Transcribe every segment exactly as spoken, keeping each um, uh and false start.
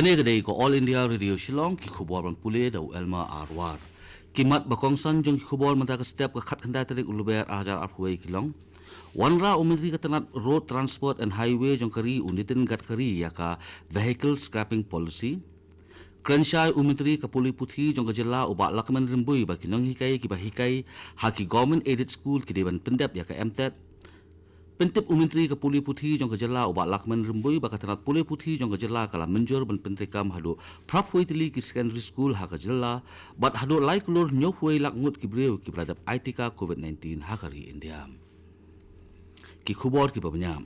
Kane ka dei ka All India Radio Shillong, ki khubor ban pule da u Elma Arwar. Ki mat ba kongsan jong ki khubor mynta ka step ka khatkhyndai tarik u Lber ar hajar arphew wei ki long: Wanrah u Myntri ka tnat Road Transport and Highway jong ka ri u Nitin Gadkari ïa ka Vehicle Scrapping Policy. Kren shai u Myntri ka pule puthi jong ka jylla u Bah Lahkmen Rymbui ba ki nonghikai kiba hikai ha ki Government Aided School ki dei ban pyndep ïa ka M TET. Pyntip u Myntri ka pule puthi jong ka jylla u Bah Lahkmen Rymbui ba ka tnat pule puthi jong ka jylla ka la mynjur ban pyntreikam haduh phraphew wei tylli ki secondary school ha ka jylla, bad haduh lai klur hynñiewphew wei lak ngut ki briew kiba la dep ai tika Covid nineteen ha ka ri India. Ki khubor kiba bniah.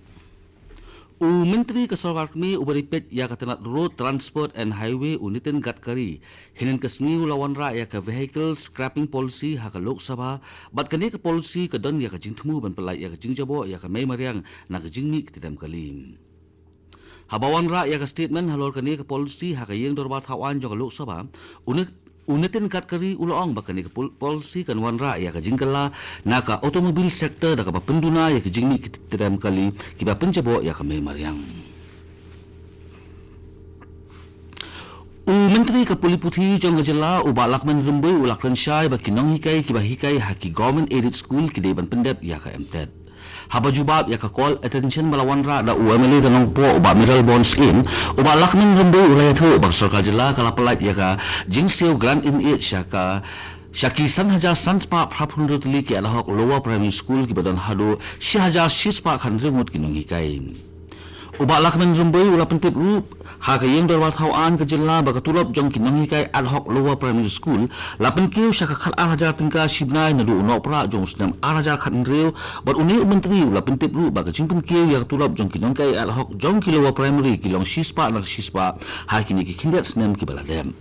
U Myntri ka Sorkar Kmie uba dei peit ïa ka tnat Road Transport and Highway u Nitin Gadkari hynnin ka sngi u la wanrah ïa ka Vehicle Scrapping Policy ha ka Lok Sabha, bad kane ka policy ka don ïa ka jingthmu ban pyllait ïa ka jingjaboh ïa ka mei mariang na ka jingmih ki tdem kali. Haba wanrah ïa ka statement halor kane ka policy ha ka ïing dorbar thaw aiñ jong ka Lok Sabha, u Nit-, u Nitin Gadkari u la ong ba kane ka pol-, policy kan wanrah ïa ka jingkylla na ka automobile sector da kaba pynduna ïa ka jingmih ki tdem kali kiba pynjaboh ïa ka mei mariang. U Myntri ka pule puthi jong ka jylla u Bah Lahkmen Rymbui u la kren shai ba ki nonghikai kiba hikai ha ki Government Aided School ki dei ban pyndep ïa ka M TET. Haba jubab ïa ka call attention ba la wanrah da u MLA ka Nongpoh u Bah Mayralborn Syiem, u Bah Lahkmen Rymbui u la ïathuh ba ka Sorkar Jylla ka la pyllait ïa ka jingsiew grant in aid sha ka, sha ki san hajar san spah phraphew hynriew tylli ki ad hoc lower primary school kiba don haduh shi hajar shi spah khathynriew ngut ki nonghikai. U Bah Lahkmen Rymbui u la pyntip ruh ha ka ïing dorbar thaw aiñ ka jylla ba ka tulop jong ki nonghikai ad hoc lower primary school la pynkiew sha ka khat ar hajar tyngka shi bnai naduh u Nohprah jong u snem ar hajar khathynriew, bad une u Myntri u la pyntip ruh ba ka jingpynkiew ïa ka tulop jong ki nonghikai ad hoc jong ki lower primary ki long shi spah na shi spah ha kine ki khyndiat snem kiba la dep.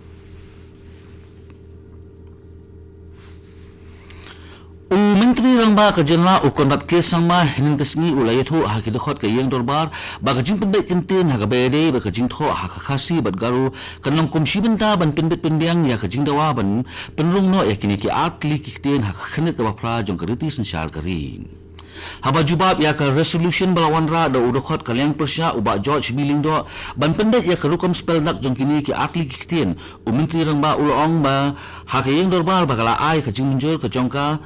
U Myntri Rangbah ka jylla u Conrad K Sangma hynnin ka sngi u la ïathuh ha ki dkhot ka ïing dorbar ba ka jingpynbeit kyntien ha kaba ïadei bad ka jingthoh ha ka Khasi bad Garo kan long kum shi bynta ban pynbit pynbiang ïa ka jingdawa ban pynrung noh ïa kine ki ar tylli ki ktien ha ka khyrnit kaba phra jong ka riti synshar ka ri. Haba jubab ïa ka resolution ba la wanrah da u dkhot ka liang pyrshah u Bah George B Lyngdoh ban pyndait ïa ka rukom spell dak jong kine ki ar tylli ki ktien, u Myntri Rangbah u la ong ba ha ka ïing dorbar ba ka la ai ka jingmynjur ka jong ka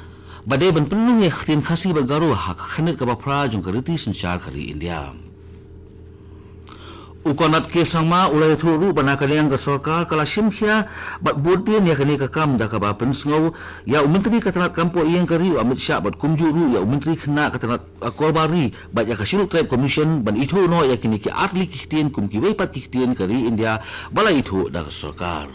ba dei ban pynrung ïa ka ktien Khasi bad Garo ha ka khyrnit kaba phra jong ka riti synshar ka ri India. U Conrad K Sangma u la ïathuh ruh ba na ka liang ka sorkar ka la shim khia bad bud dien ïa kane ka kam da kaba pynsngew ïa u Myntri ka tnat kam poh ïing ka ri u Amit Shah bad kumjuh ruh ïa u Myntri khynnah ka tnat akor bar ri bad ïa ka Scheduled Tribe Commission ban ithuh noh ïa kine ki ar tylli ki ktien kum kiwei pat ki ktien ka ri India ba la ithuh da ka sorkar.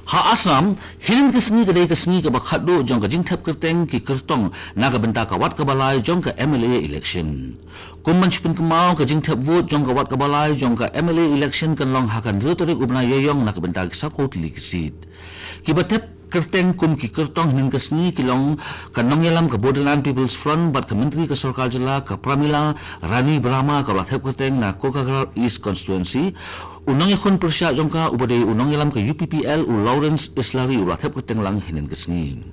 Ha Assam, hynnin ka sngi ka dei ka sngi kaba khatduh jong ka jingthep kyrteng ki kyrtong na ka bynta ka wat kaba lai jong ka M L A election. Kum ban shu pynkynmaw, ka jingthep vote jong ka wat kaba lai jong ka M L A election kan long ha ka hynriew tarik u bnai Ïaïong na ka bynta ki saw tylli ki seat. Kiba thep kyrteng kum ki kyrtong hynnin ka sngi ki long ka nongïalam ka Bodoland People's Front bad ka Myntri ka Sorkar Jylla ka Pramila Rani Brahma kaba la thep kyrteng na Kokarghar East Constituency. U nongïakhun pyrshah jong ka uba dei u nongïalam ka U P P L u Lawrence Islari u la thep kyrteng lang hynnin ka sngi.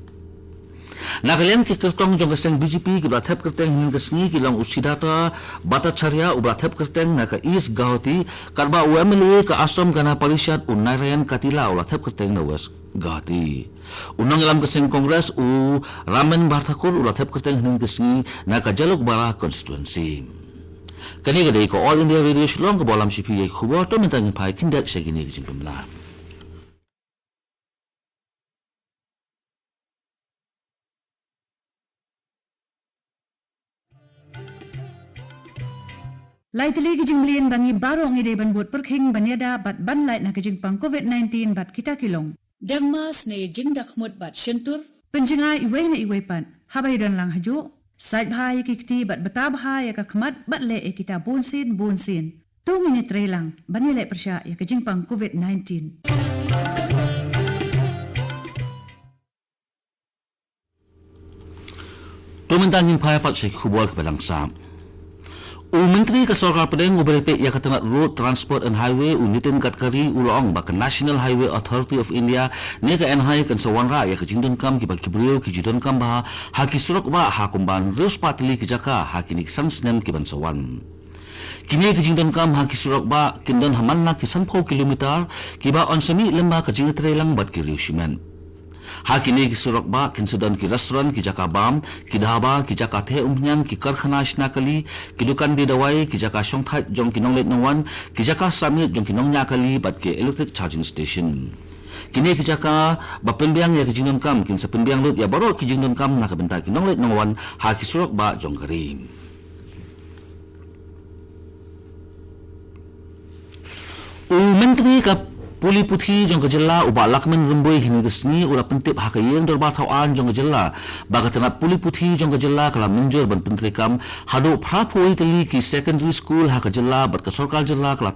Na ka liang ki kyrtong jong ka seng B J P kiba la thep kyrteng hynnin ka sngi ki long u Siddhartha Bhattacharya uba la thep kyrteng na ka East Guwahati, katba u M L A ka Assam Gana Parishad u Narayan Katila u la thep kyrteng na West Guwahati. U nongïalam ka seng Congress u Ramen Bharthakur u la thep kyrteng hynnin ka sngi na ka Jalukbara constituency. Kane ka dei ka All India Radio Shillong kaba lam sha phi ïa ki khubor, to mynta ngin phai khyndiat sha kine ki jingpynbna. Lai tylli ki jingmlien ba ngi baroh ngi dei ban bud pyrkhing ban ïada bad ban lait na ka jingpang Covid nineteen bad kita ki long: deng mask ne jingdakhmut bad shyntur. Pynjngai iwei na iwei pat. Haba ïadon lang hajuh, sait bha ïa ki kti bad bta bha ïa ka khmat bad leh ïa kita bunsien bunsien. To ngin ïatrei lang ban ïaleh pyrshah ïa ka jingpang Covid nineteen. To mynta ngin phai pat sha ki khubor kiba dang sah. U Myntri ka Sorkar Pdeng uba dei peit ïa ka tnat Road Transport and Highway u Nitin Gadkari u la ong ba ka National Highway Authority of India ne ka N H A I kan sa wanrah ïa ka jingdonkam kiba ki briew ki ju donkam bha ha ki surok bah ha kumba hynriew spah tylli ki jaka ha kine ki san snem ki ban sa wan. Kine ki jingdonkam ha ki surok bah kin don ha man la ki sanphew kilometer, kiba yn sa mih lyngba ka jingïatreilang bad ki riew shimet. Ha kine ki surok bah kin sa don ki restaurant, ki jaka bam, ki dhaba, ki jaka theh umphniang, ki karkhana shna kali, ki dukan die dawai, ki jaka shongthait jong ki nongleit nongwan, ki jaka sah miet jong ki nongñiah kali bad ki electric charging station. Kine ki jaka ba pynbiang ïa ki jingdonkam kin sa pynbiang lut ïa baroh ki jingdonkam na ka bynta ki nongleit nongwan ha ki surok bah jong ka ri. U Myntri ka pule puthi jong ka jylla, u Bah Lahkmen Rymbui, hynne ka sngi u la pyntip ha ka ïing dorbar thaw aiñ jong ka jylla ba ka tnat pule puthi jong ka jylla ka la mynjur ban pyntreikam haduh phra phew tylli ki secondary school ha ka jylla, bad ka sorkar jylla ka la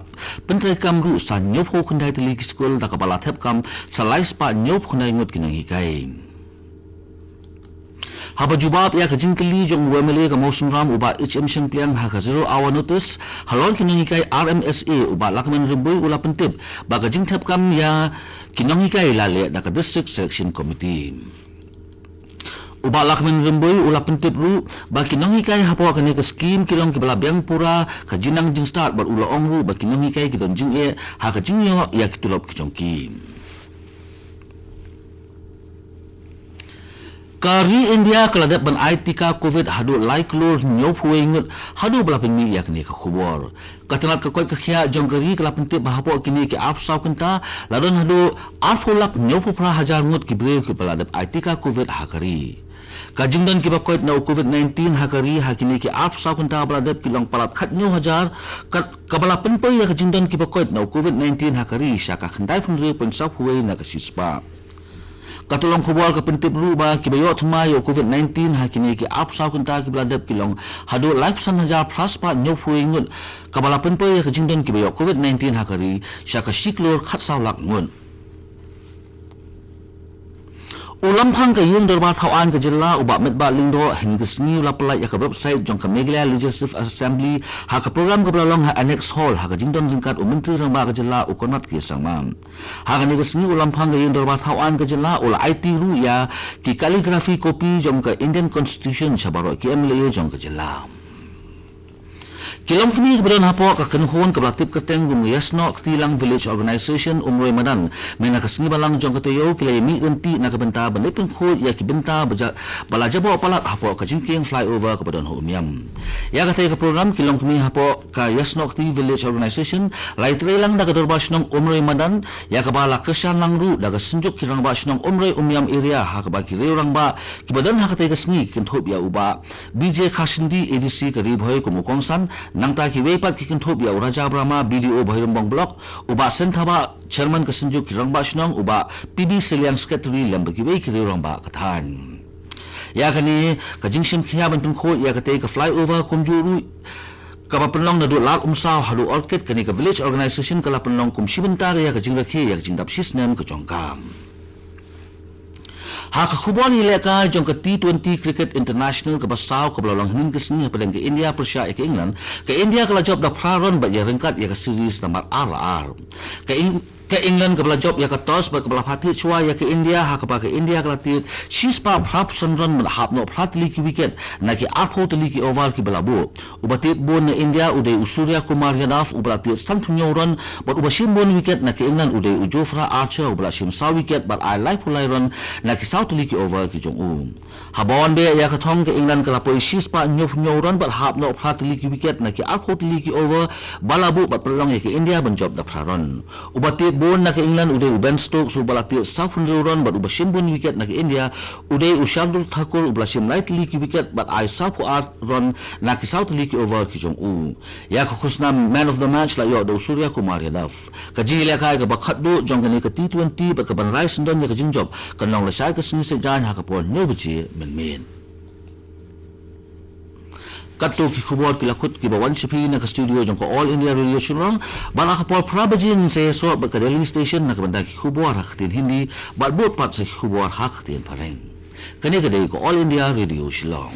pyntreikam ruh sa hynñiew phew khyndai tylli ki skul, da kaba la thep kam sa lai spah hynñiew phew khyndai ngut ki nonghikai. Haba jubab ïa ka jingkylli jong u M L A ka Mawsynram, u Bah H M Shangpliang, ha ka Zero Hour Notice halor ki nonghikai R M S A, u Bah Lahkmen Rymbui u la pyntip ba ka jingthep kam ïa ki nonghikai la leh da ka District Selection Committee. U Bah Lahkmen Rymbui u la pyntip ruh ba ki nonghikai hapoh kane ka skhim ki long kiba la biang pura ka jingnang jingstad, bad u la ong ruh ba ki nonghikai ki don jingeh ha ka jingïoh ïa ki tulop ki jong ki. Ka ri India ka la dep ban ai tika Covid haduh lai klur hynñiew phew wei ngut haduh ba la pynmih ïa kane ka khubor. Ka tnat ka koit ka khiah jong ka ri ka la pyntip ba hapoh kine ki arphew saw kynta la don haduh arphew lak hynñiew phew phra hajar ngut ki briew kiba la dep ai tika Covid ha ka ri. Ka jingdon kiba koit na u Covid nineteen ha ka ri ha kine ki arphew saw kynta ba la dep ki long palat khathynñiew hajar, ka, kaba la pynpoi ïa ka jingdon kiba koit na u Covid nineteen ha ka ri sha ka khyndai phew hynriew point saw phew wei na ka shispah. Ka tyllong khubor ka pyntip ruh ba kiba ïoh thymmai ïa u Covid nineteen ha kine ki arphew saw kynta kiba la dep ki long haduh laiphew san hajar phra spah hynñiew phew wei ngut, kaba la pynpoi ïa ka jingdon kiba ïoh Covid nineteen ha ka ri sha ka shi klur khatsaw lak ngut. U Lamphang ka ïing dorbar thaw aiñ ka jylla, u Bah Metbah Lyngdoh, hynne ka sngi u la pynlait ïa ka website jong ka Meghalaya Legislative Assembly ha ka program kaba la long ha Annex Hall ha ka jingdon ryngkat u Myntri Rangbah ka jylla, u Conrad K Sangma. Ha kane ka sngi u Lamphang ka ïing dorbar thaw aiñ ka jylla u la aiti ruh ïa ki calligraphy copy jong ka Indian Constitution sha baroh ki M L A jong ka jylla. Ki longkmie kiba don hapoh ka kynhun kaba la tip kyrteng kum ka Ïasnoh Kti Lang Village Organisation, Umroi Madan, mynta ka sngi Balang jong ka taïew ki la ïa mih ryntih na ka bynta ban leit pynkhuid ïa ki bynta ba ja-, ba la jaboh palat hapoh ka jingkieng flyover kaba don ha Umiam. Ïa katei ka program ki longkmie hapoh ka Ïasnoh Kti Village Organisation la ïatreilang da ka Dorbar Shnong Umroi Madan, ïa kaba la kyrshan lang ruh da ka Synjuk ki Rangbah Shnong Umroi Umiam Area, ha kaba ki riew rangbah kiba don ha katei ka sngi ki kynthup ïa u Bah B J Kharshindi, A D C ka Ri Bhoi, kum u kongsan, nangta kiwei pat ki kynthup ïa u Raja Brahma, B D O Bhoirymbong Block, u Bah Sen Thabah, Chairman ka Synjuk ki Rangbah Shnong, u Bah P B Sylliang, Secretary, lem bad kiwei ki riew rangbah ka thaiñ. Ïa kane ka jingshim khia ban pynkhuid ïa katei ka flyover kumjuh ruh kaba pynlong naduh Lad Umsaw haduh Orchid, kane ka Village Organisation ka la pynlong kum shi bynta ïa ka jingrakhe ïa ka jingdap shi snem ka jong ka. Ha ka khubor ïalehkai jong ka T twenty Cricket International kaba saw kaba la long hynnin ka sngi hapdeng ka India pyrshah ïa ka England, ka India ka la jop da phra run bad ïaryngkat ïa ka series namar ar la ar. Ka Eng-, ka England kaba la jop ïa ka toss bad kaba la phah thied shuwa ïa ka India, ha kaba ka India ka la thied shispah phraphew san run bad hap noh phra tylli ki wicket na ki arphew tylli ki over kiba la buh. Uba thied bun na India u dei u Surya Kumar Yadav uba la thied sanphew hynñiew run, bad uba shim bun wicket na ka England u dei u Jofra Archer uba la shim saw wicket bad ai laiphew lai run na ki saw tylli ki over ki jong u. Haba wan beh ïa ka thong, ka England ka la poi shispah hynñiewphew hynñiew run bad hap noh phra tylli ki wicket na ki arphew tylli ki over ba la buh bad pynlong ïa ka India ban jop da phra run. Uba thied bun na ka England u dei u Ben Stokes uba la thied sawphew hynriew run bad uba shim bun wicket na ka India u dei u Shardul Thakur uba la shim lai tylli ki wicket bad ai sawphew ar run na ki saw tylli ki over ki jong u. Ïa ka khusnam Man of the Match la ïoh da u Surya Kumar Yadav. Ka jingïalehkai kaba khatduh jong kane ka T twenty bad kaban rai syndon ïa ka jingjop kan long lashai ka sngi Saitjaiñ ha ka por hynñiew baje mynmiet. Katto ki khubor ki la kut kiba wan sha phi na ka studio jong ka All India Radio Shillong. Bad ha ka por phra baje ngin sa ïasoh bad ka Delhi Station na ka bynta ki khubor ha ka ktien Hindi bad bud pat sa ki khubor ha ka ktien Phareng. Kane ka dei ka All India Radio Shillong.